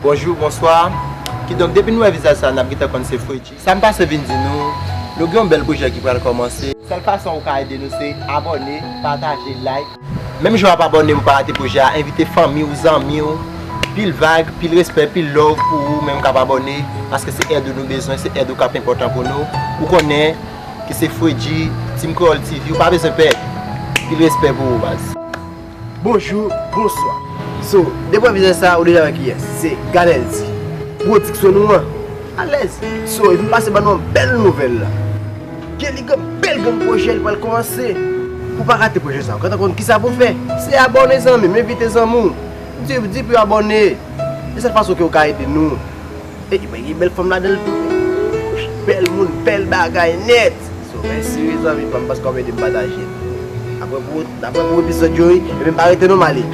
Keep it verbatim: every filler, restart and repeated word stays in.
Bonjou, bonswa. Kidonk, depi nou wè vizaj sa, n ap gentan konn se Fredji. Sa m pase vin di nou, nou gen yon bèl pwojè ki pral kòmanse. Sèl fason ou ka ede nou se abòne, pataje, like. Menm jan w ap abòne pou w pa rate pwojè a, envite fanmi w, zanmi w. Pil vag, pil respè, pil love pou ou menm k ap abòne, paske se èd ou nou bezwen, se èd ou k ap enpòtan pou nou. Ou konnen ki se Fredji, Team Kreyòl T V, ou pa bezwen pè. Pil respè pou ou, baz. Bonjou, bonswa. So, depi w wè vizaj sa, ou deja wè kiyès. Se Ganelzi. Pwodiksyon nou an. Alèz. So, e vin pase ban nou yon bèl nouvèl la. Gen li gen bèl grenn pwojè, li pral kòmanse. Pou pa rate pwojè sa. Ou gentan konn kisa pou fè. Se abòne zanmi m, envite zanmi w. Di, di pou yo abòne. E sèl fason ke ou ka ede nou. E, e, e bèl fanm ladan l tou. Bèl moun, bèl bagay nèt. So, mèsi wi zanmi pa m paske w ap ede m pataje. Apre pou, apre pou epizòd yo wi, ebyen pa rete non m ale.